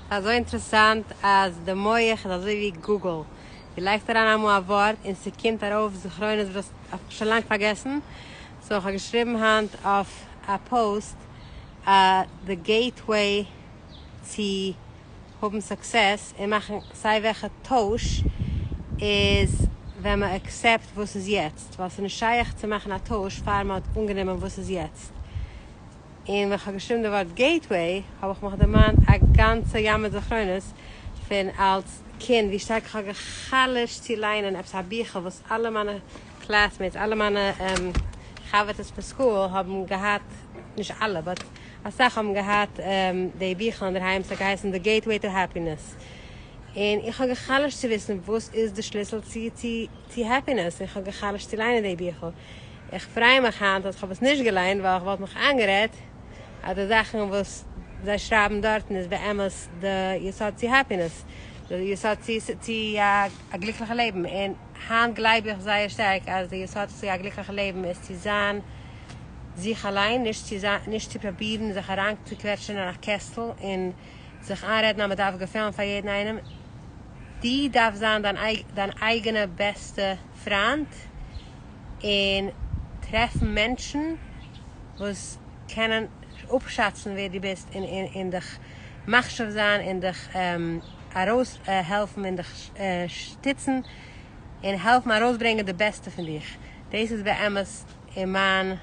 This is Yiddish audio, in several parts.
אזוי אינטערעסאנט אז די מח איז אזוי ווי Google, דו לייגסט אריין אמאל א ווארט און ס'קומט ארויף זכרונות וואס האסט שוין לאנג פארגעסן. So איך האב געשריבן היינט אויף א post די gateway צו האבן success און מאכן סיי וועלכע טויש איז ווען מען accept וואס איז יעצט, ווייל ס'איז נישט שייך צו מאכן א טויש פאר מען האט אנגענומען וואס איז יעצט. און ווען כ'האב געשריבן די ווארט gateway האב איך מיך דערמאנט א גאנצע ים מיט זכרונות פון אלס קינד ווי שטארק איך האב גע'חלש'ט צו ליינען עפעס א ביכל וואס אלע מיינע classmates, אלע מיינע חבר'טעס פון school האבן געהאט, נישט אלע but אסאך האבן געהאט די ביכל אינדערהיים, ס'האט געהייסן The Gateway to Happiness, און איך האב גע'חלש'ט צו וויסן וואס איז די שליסל צו צו happiness, און כ'האב גע'חלש'ט צו ליינען די ביכל. איך פריי מיך היינט אז כ'האב עס נישט געליינט ווייל איך וואלט מיך איינגערעדט אז די זאכן וואס זיי שרייבן דארטן איז באמת די יסוד צו happiness, די יסוד צו צו א גליקליכע לעבן, און היינט גלייב איך זייער שטארק אז די יסוד צו א גליקליכע לעבן איז צו זיין זיך אליין, נישט צו זיין נישט צו פרובירן זיך אריינצוקוועטשן אין א קעסטל און זיך איינרעדן אז מ'דארף געפעלן פאר יעדן איינעם, דו דארפסט זיין דיין אייגענע בעסטע פריינט. און טרעפן מענטשן וואס קענען אפשאצן ווער דו ביסט און דיך מחשיב זיין און דיך ארויסהעלפן און דיך שטיצן און העלפן ארויסברענגען די בעסטע פון דיך. דאס איז באמת אין מיין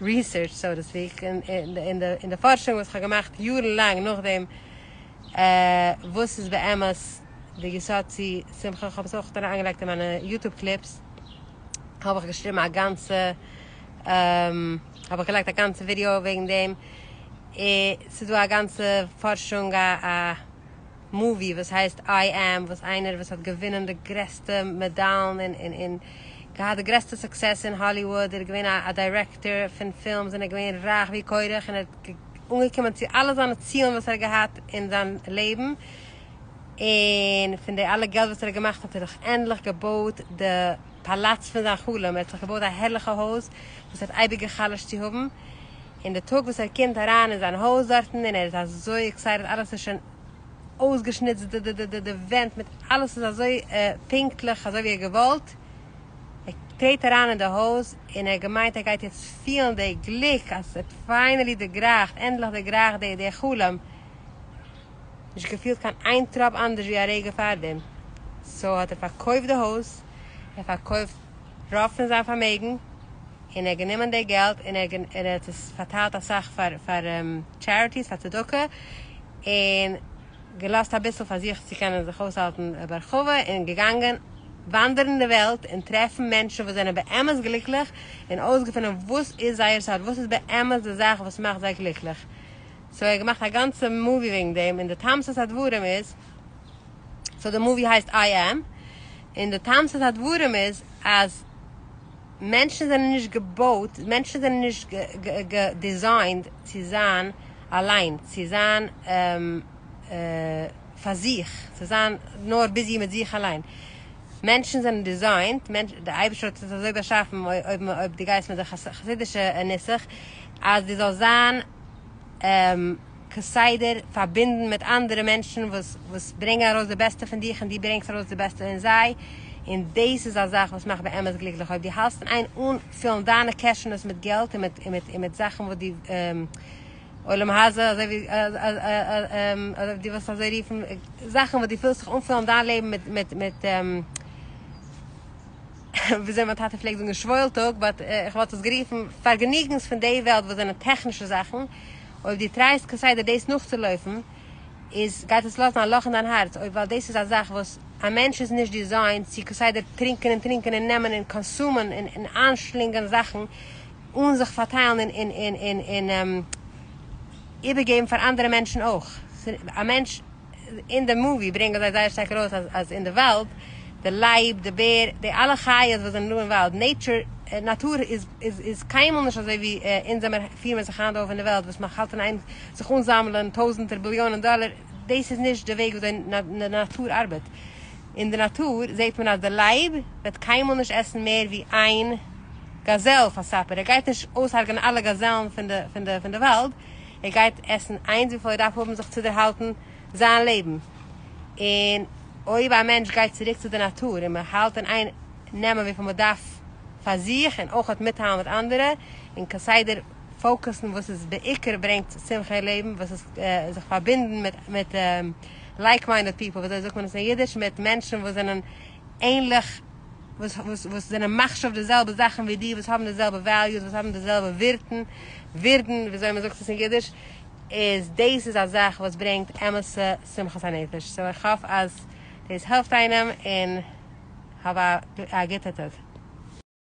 research so to speak, אין די פארשונג וואס איך האב געמאכט יארן לאנג נאכדעם וואס איז באמת די יסוד צו שמחה, איך האב עס אויך אריינגעלייגט אין מיינע YouTube clips, האב איך געשריבן א גאנצע, האב איך געלייגט א גאנצע ווידיאו וועגן דעם, ס'איז דא א גאנצע פארשונג א movie וואס הייסט I Am וואס איינער וואס האט געווינען די גרעסטע מעדאלן און און געהאט די גרעסטע success אין האליוואד, ער איז געווען א דירעקטאר פון films און ער איז געווען רייך ווי קורח און ער האט אנגעקומען צו אלע זיינע צילן וואס ער האט געהאט אין זיין לעבן, און פון די אלע געלט וואס ער האט געמאכט האט ער זיך ענדליך געבויט די פאלאץ פון זיין חלום, ער האט זיך געבויט א הערליכע הויז וואס ער האט אייביג גע'חלש'ט צו האבן, און די טאג וואס ער קומט אריין אין זיין הויז דארטן און ער איז אזוי excited אלעס איז שוין אויסגעשניצט די די די ווענט מיט אלעס איז אזוי פונקטליך אזוי ווי ער האט געוואלט, ער טרעט אריין אין די הויז און ער האט געמיינט ער גייט יעצט פילן די גליק אז ער האט finally דערגרייכט, ענדליך דערגרייכט די די חלום, נישט געפילט קיין איין טראפ אנדערש ווי א רגע פארדעם, so האט ער פארקויפט די הויז, ער פארקויפט רוב פון זיין פארמעגן, און ער האט גענומען די געלט און ער האט עס פארטיילט אסאך פאר פאר charities פאר צדקה, און געלאזט אביסל פאר זיך צו קענען זיך אויסהאלטן בהרחבה, און געגאנגען וואנדערן די וועלט און טרעפן מענטשן וואס זענען באמת גליקליך, און אויסגעפונען וואס איז זייער סוד, וואס איז באמת די זאך וואס מאכט זיי גליקליך. so ער האט געמאכט א גאנצע movie וועגן דעם, און די תמצית הדברים איז, so די movie הייסט I Am, און די תמצית הדברים איז אז מענטשן זענען נישט געבויט, מענטשן זענען נישט געדיזיינט צו זיין אליין, צו זיין פאר זיך, צו זיין נאר busy מיט זיך אליין. מענטשן זענען designed, דער אייבערשטער האט עס אזוי באשאפן, אויב דו גייסט מיט די חסידישע נוסח, אז דו זאלסט זיין כסדר פארבינדן מיט אנדערע מענטשן וואס וואס ברענגען ארויס די בעסטע פון דיך און דו ברענגסט ארויס די בעסטע אין זיי, און דאס איז א זאך וואס מאכט באמת גליקליך, אויב דו האלסט אין איין אנפילן דיינע קעשענעס מיט געלט און מיט און מיט און מיט זאכן וואס דו עולם הזה אזוי ווי אזוי דו ווילסט אזוי רופן זאכן וואס דו פילסט זיך אנפילן דיין לעבן מיט מיט מיט וויאזוי מיין טאטע פלעגט זאגן שוואוילטאג, but איך וואלט עס גערופן פארגעניגנס פון די וועלט וואס זענען טעכנישע זאכן, אויב דו טרייסט כסדר דאס נאכצולויפן איז גייט עס לאזן א לאך אין דיין הארץ, אויב ווייל דאס איז א זאך וואס א מענטש איז נישט designed צו כסדר טרינקען און טרינקען און נעמען און קאנסומען און איינשלינגען זאכן אן זיך פארטיילן און און און און איבערגעבן פאר אנדערע מענטשן אויך. א מענטש. אין די movie ברענגען זיי זייער שטארק ארויס אז אז אין די וואלד, די לייב, די בער, די אלע חיות וואס זענען דא אין וואלד, nature, נאטור איז איז איז קיינמאל נישט אזוי ווי אונז זעמער פירן מיר זיך היינט אויף אין די וועלט וואס מען האלט אין איין זיך אנזאמלען טויזענטער ביליאנען דאלער, דאס איז נישט די וועג וויאזוי די נאטור ארבעט. אין די נאטור זעט מען אז די לייב וועט קיינמאל נישט עסן מער ווי איין גאזעל פאר supper, ער גייט נישט אויסהרג'נען אלע גאזעלן פון די פון די פון די וואלד, ער גייט עסן איינס וויפיל ער דארף האבן זיך צו דערהאלטן. זיין לעבן. און אויב א מענטש גייט צוריק צו די נאטור און מען האלט אין איין נעמען וויפיל מען דארף פאר זיך און אויך מיטטיילן מיט אנדערע און כסדר focus ן וואס איז בעיקר ברענגט שמחה אין לעבן, וואס איז זיך פארבינדן מיט like-minded people, וויאזוי זאגט מען עס אין אידיש, מיט מענטשן וואס זענען ענליך, וואס זענען מחשיב די זעלבע זאכן ווי דיר, וואס האבן די זעלבע values, וואס האבן די זעלבע ווערטן, ווירדן, וויאזוי מען זאגט עס אין אידיש, איז דאס איז א זאך וואס ברענגט אמת'ע שמחת הנפש. So איך האף אז דאס העלפט איינעם און האב א גוטע טאג.